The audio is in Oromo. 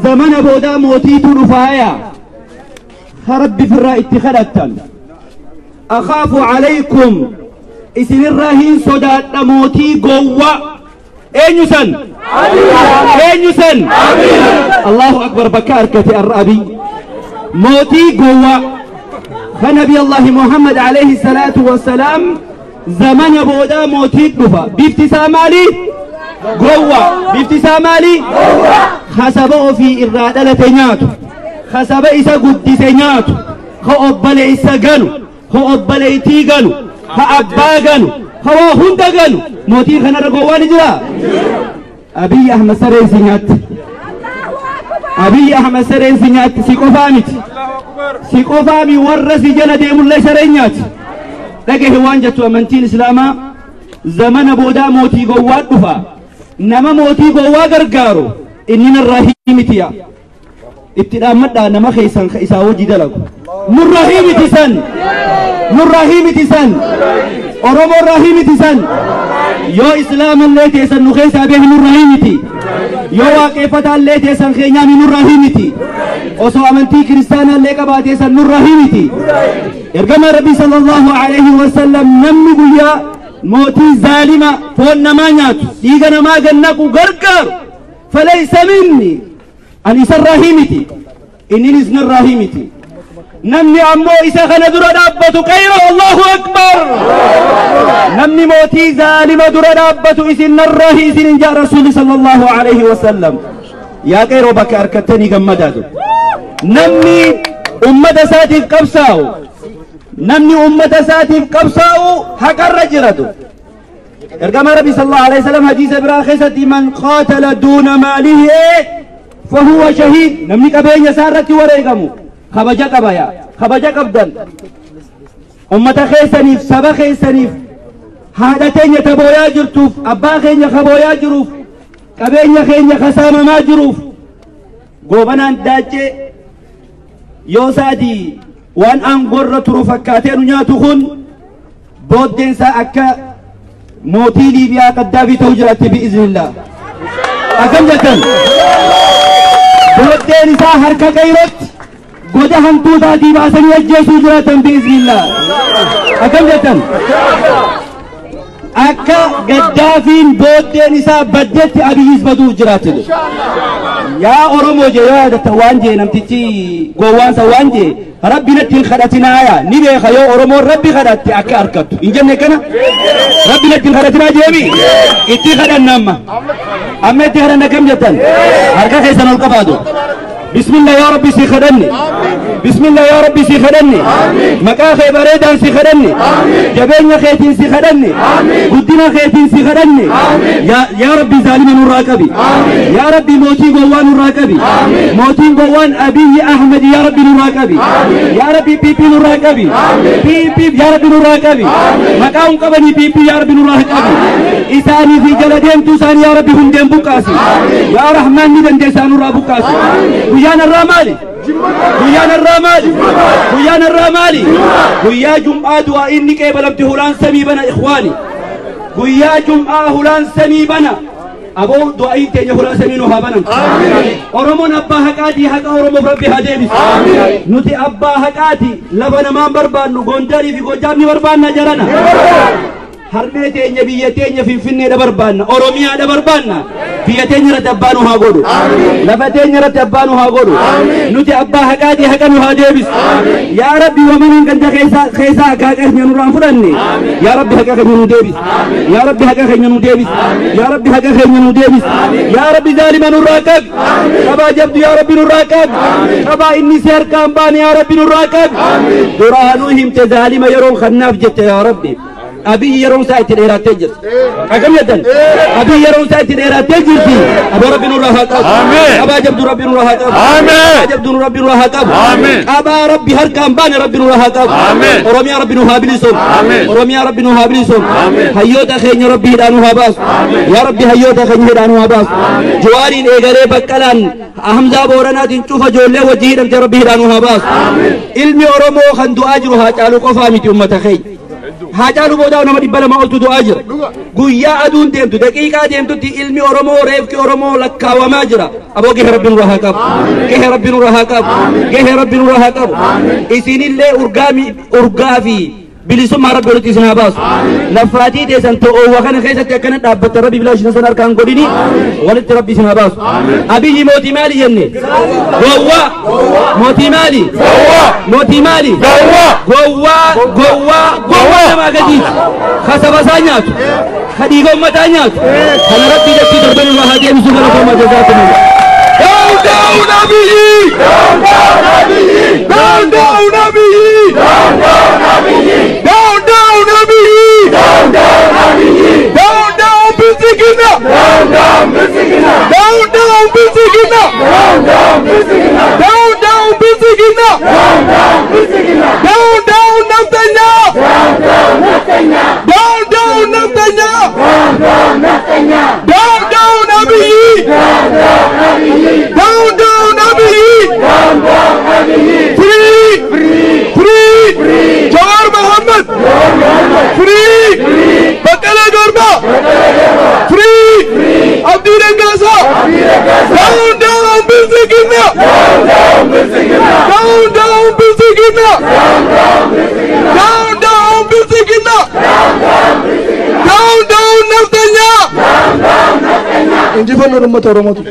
Zamana boodaa mootiitu dhufaaya. Rabbi firraa itti kadhattan. Akhaafu alaykum isinirraa hin sodaadha mootii gowwaa. Eenyu san? Eenyu san? Allahu akbar bakka harkate arra Abiy. Mootii gowwaa. Nabi Allah Muhammad alayhi salatu wassalaam zamana boodaa mootii dhufa. Bifti isaa maali? Gowwaa. Bifti isaa maali? Kasaba ofii irraa dhalate nyaatu. Kasaba isa guddise nyaatu. Ka obboleessa ganu. Ka obboleettii ganu. Ka abbaa ganu. Ka waa hunda ganu. Mootii kanarra gowwaa ni jiraa? Abiy Ahmed sareen si nyaatti. Abiy Ahmed sareen si nyaatti si qofaa miti. Si qofaa mi warra si jala deemullee sareen nyaatti. Dhagahe waan jettu amantiin Islaamaa zamana boodaa mootii gowwaa dhufa. Nama mootii gowwaa gargaaru inni narraa himitiya. Itti dhaammadhaa nama keessan isaa hojii dalagu. Nurraa himiti san. Nurraa himiti san. Oromoorraa himiti san. Yoo Islaamallee teessan nu keessaa beeku nurraa himiti. Yoo waaqeffataallee teessan keenyaami nurraa himiti. Osoo amantii kiristaanaallee qabaatee san nurraa himiti. Ergama Rabbii sallallahu alaihi wasallam namni guyyaa mootii zaalima foon namaa nyaatu dhiiga namaa gannaqu gargaaru falaysa minni ani isarraa himiti inninis narraa himiti. Namni ammoo isa kana dura dhaabbatu qayro Allahu akbar. Namni mootii zaalima dura dhaabbatu isin narraa isin hin jaa Rasuulli sallallahu alaihi wasallam. Yaa qeeroo bakka harkattanii gammadaa jiru. Namni ummata isaatiif qabsaa'u namni ummata isaatiif qabsaa'u haqarra jiratu. Ergama Rabbi sallallahu alaihi wasallam hadiisa biraa keessatti man qaatala duuna maalihi fahuwa shahiid. Namni qabeenya isaa irratti wareegamu kabaja qaba yaa kabaja qabdan. Ummata keessaniif saba keessaniif haadha teenya tabooyaa jirtuuf abbaa keenya kabooyaa jiruuf qabeenya keenya kasaamamaa jiruuf goobanaan daachee yoo saadii waan aangorra turu fakkaatee nu nyaatu kun booddeensaa akka mootii Liibiyaa Qaddaafii ta'uu jiraatti bi'iznillah. Akkam jettan? Booddeen isaa harka qayrootti goda hantuutaatii baasanii ajjeesuu jiraatan bi'iznillah. Akkam jettan? Akka Gaddaafiin booddeen isaa baddeetti Abiyyis baduuf jiraate. Yaa Oromoo jee yoo yaadatta waan jee namtichi gowwaansa waan jee Rabbi natti hin kadhatinaaya ni beeka yoo Oromoon Rabbi kadhatte akka harkattu hin jenne kana Rabbi natti hin kadhatinaa jeemi itti kadhanna amma amma itti kadhanna kam jettan harka keessan ol qabaatu. Bismillah yaa Rabbi si kadhanne. Bismillah yaa Rabbi si kadhanne. Maqaa kee bareedaan si kadhanne. Jabeenya keetiin si kadhanne. Guddina keetiin si kadhanne. Yaa Rabbi zaalima nurraa qabi. Yaa Rabbi mootii gowwaa nurraa qabi. Mootiin gowwaan Abiy Ahmed yaa Rabbi nurraa qabi. Yaa Rabbi PP nurraa qabi. PP yaa Rabbi nurraa qabi. Maqaa hin qabanii PP yaa Rabbi nurraa qabi. Isaanii fi jala deemtuu isaanii yaa Rabbi hundeen buqqaasi. Yaa Rahmaan ni dandeessaa nurraa buqqaasi. Guyyaan irraa maali? Guyyaan irraa maali? Guyyaan irraa maali? Guyyaa Jum'aa du'aa inni qeebalamte hulaan samii bana ikhwaani. Guyyaa Jum'aa hulaan samii bana. Aboo du'aa'iin teenya hulaan samii nu haa banan. Oromoon abbaa haqaatii haqa Oromoof Rabbi haa deebisu. Nuti abbaa haqaati lafa namaan barbaannu Gondarii fi Gojaam ni barbaanna jarana. Harmee teenya biyya teenya Finfinneedha barbaanna Oromiyaadha barbaanna biyya teenya irratti abbaa nu haa godhu. Lafa teenya irratti abbaa nu haa godhu. Nuti abbaa haqaatii haqa nu haa deebisu. Yaa Rabbi wamaniin ganda keessaa akka haqa keenya nurraan fudhanne. Yaa Rabbi haqa keenya nu deebisi. Yaa Rabbi haqa keenya nu deebisi. Yaa Rabbi haqa keenya nu deebisi. Yaa Rabbi zaalima nurraa qabi. Qabaa jabdu yaa Rabbi nurraa qabi. Qabaa inni si harkaan baane yaa Rabbi nurraa qabi. Duraanuu himte zaalima yeroon kannaaf jette yaa Rabbi. Abiy yeroon isaa itti dheerattee jirti. Akkam jettan? Abiy yeroon isaa itti dheerattee jirti. Aboo Rabbi nurraa haa qabu. Qabaa jabdu Rabbi nurraa haa qabu. Qabaa jabdu Rabbi nurraa haa qabu. Qabaa Rabbi harkaan baane Rabbi nurraa haa qabu. Oromiyaa Rabbi nu haa bilisoom. Oromiyaa Rabbi nu haa bilisoom. Hayyoota keenya Rabbi hidhaa nu haa baasu. Yaa Rabbi hayyoota keenya hidhaa nu haa baasu. Jawaariin eegalee Baqqalaan Hamzaa Booranaatiin cufa ijoollee wajjii hidhamte Rabbi hidhaa nu haa baasu. Ilmi Oromoo kan du'aa jiru haa caalu qofaa miti uummata keenya. Haacaaluu boodaa nama 200 oltu du'aa jira. Guyyaa aduun deemtu, daqiiqaa deemtutti ilmi Oromoo, reefki Oromoo lakkaawamaa jira. Aboo, gahe Rabbi nurraa haa qabu, gahe Rabbi nurraa haa qabu, gahe Rabbi nurraa haa qabu. Isinillee urgaa urgaa fi bilisummaa Rabbi walitti isin haa baasu. Laffaatii teessan to'oowwa kana keessatti akkana dhaabbattan Rabbi bilaa ishina san harkaan godhini walitti Rabbi isin haa baasu. Abiyyi mootii maali jenne? Gowwaa. Mootii maali? Mootii maali? Gowwaa, gowwaa, gowwaa namaa gadiiti. Ka saba isaa nyaatu, ka dhiiga ummataa nyaatu. Kana Rabbi dachii torban irraa haa deebisu. Galatooma, jazaakumullah. Down, down, Abiy! Down, down, Abiy! Down, down, Abiy! Down, down, Abiy! Down, down, Abiy! Down, down, Abiy! Down, down, Bilxiginna! Down, down, Bilxiginna! Down, down, Bilxiginna! Down, down, Bilxiginna! Down, down, Bilxiginna! Down, down, Bilxiginna! Down, down, Naftanya! Down, down, Naftanya! Down, down, Naftanya! Down, down, Naftanya! Down, down, Abiy! Down, down, Abiy! Down, down, Abiy! Down, down, Abiy! Free! Free! Free! Free! Jawar Mohammed! Jawar Mohammed! Free! Free! Bekele Gerba! Bekele Gerba! Free! Free! Abdi Ragasa! Abdi Ragasa! Down, down, Bilxiginna! Down, down, Bilxiginna! Down, down, Bilxiginna! Down, down, Bilxiginna! Down, down, Bilxiginna! Down, down, Bilxiginna! Down, down, Naftanya! Down, down, Naftanya! Injifannoon uummata Oromootu.